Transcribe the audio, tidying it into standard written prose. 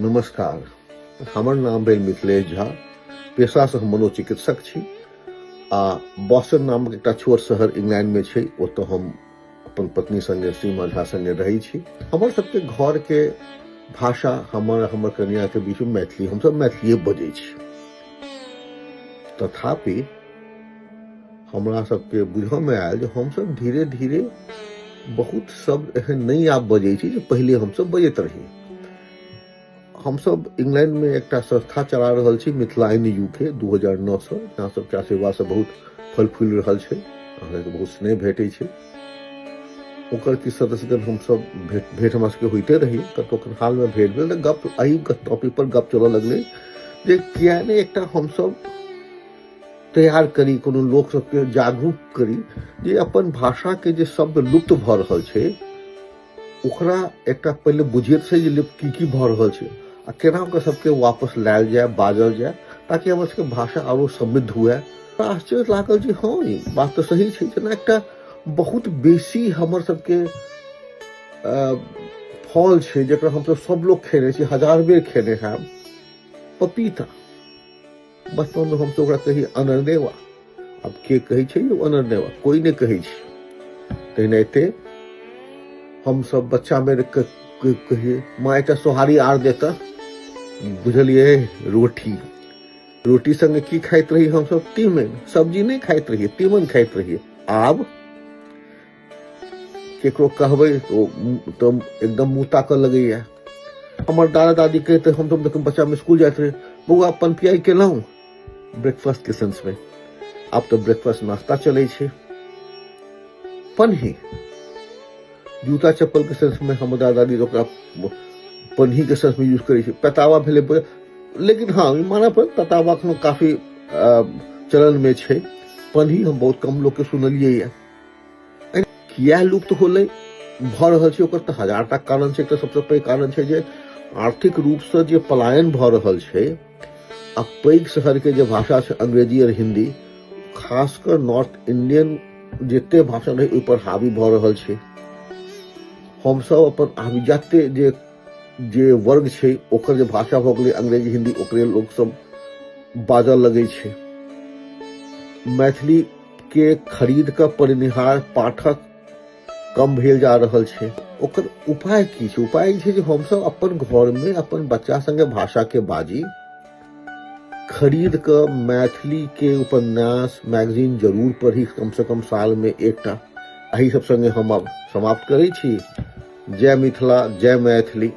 नमस्कार, हमर नाम भेल मिथिलेश झा। पेशासँ हम मनोचिकित्सक छी आ बॉस्टन नामक एकटा छोट शहर इंग्लैंडमे छै, ओतऽ हम अपन पत्नी सङ्गे सीमा झा सङ्गे रहै छी। हमर सबके घरके भाषा हमर हमर कनियाके बीचमे मैथिली, हमसब मैथिलीए बजै छी। तथापि हमरा सबके बुझऽमे आयल जे हमसब धीरे धीरे बहुत शब्द एहन नहि आब बजै छी जे पहिले हमसब बजैत रही। हमसब इंग्लैंडमे एकटा संस्था चला रहल छी, मिथिला इन यूके, 2009सँ। अहाँ सबके आशीर्वादसँ बहुत फल फूलि रहल छै, अहाँके बहुत स्नेह भेटै छै। ओकर किछु सदस्यगण हमसब भेंट हमरा सबके होइते रही। कतहु हालमे भेंट भेल तऽ गप एहि टॉपिक पर गप चलऽ लगलै जे किया नहि एकटा हमसब तैयार करी, कोनो लोक सबके जागरूक करी जे अपन भाषाके जे शब्द लुप्त भऽ रहल छै ओकरा एकटा पहिले बुझिए छै जे लुप्त की की भऽ रहल छै आ केना ओकरा सबके वापस लायल जाय, बाजल जाय, ताकि हमर सबके भाषा आरो समृद्ध हुए। आश्चर्य लागल जे हँ, ई बात तऽ सही छै। जेना एकटा बहुत बेसी हमर सबके फल छै जकरा हमसब सब लोग खेने छी, हजार बेर खेने हैब, पपीता। बचपनमे हमसब ओकरा कही अनरनेवा। आब के कहै छै यौ अनरनेवा? कोइ नहि कहै छै। तेनाहिते हमसब बच्चामे कहियै, माँ एकटा सोहारी आर देतऽ। बुझलियै, रोटी रोटी संगे की खाइत रही हमसब? तीमन। सब्जी नहि खाइत रहियै, तीमन खाइत रहियै। आब केकरो कहबै तऽ एकदम मुँह ताकऽ लगैया। हमर दादा दादी कहते, हमसब जखन बच्चामे स्कूल जाइत रही, बौआ अपन पियाइ केलहुँ, ब्रेकफास्टके सेंसमे। आब तऽ ब्रेकफास्ट नाश्ता चलै छै। पनही जूता चप्पलके सेंसमे हमर दादा दादी ओकरा पनहीके सेंसमे यूज करै छै। पेतावा भेलै, लेकिन हँ, ई मानऽ पड़त, पेतावा एखनो काफी चलनमे छै। पनही हम बहुत कम लोकके सुनलियै। किया लुप्त होलै भऽ रहल छै? ओकर तऽ हजारटा कारण छै। एकटा सबसँ पैघ कारण छै जे आर्थिक रूपसँ जे पलायन भऽ रहल छै आ पैघ शहरके जे भाषा छै अंग्रेजी आओर हिंदी, खास कऽ नॉर्थ इंडियन जते भाषा रहै ओहिपर हावी भऽ रहल छै। हमसब अपन अभिजात्य जे जे वर्ग छै ओकर जे भाषा भऽ गेलै अंग्रेजी हिंदी, ओकरे लोकसब बाजऽ लगै छै। मैथिली के खरीद कऽ पढ़निहार पाठक कम भेल जा रहल छै। ओकर उपाय की छै? उपाय ई छै जे हमसब अपन घरमे अपन बच्चा संगे भाषाके बाजी, खरीद कऽ मैथिलीके उपन्यास, मैगजीन जरूर पढ़ी, कमसँ कम सालमे एकटा। एहि सब संगे हम आब समाप्त करै छी। जय मिथिला, जय मैथिली।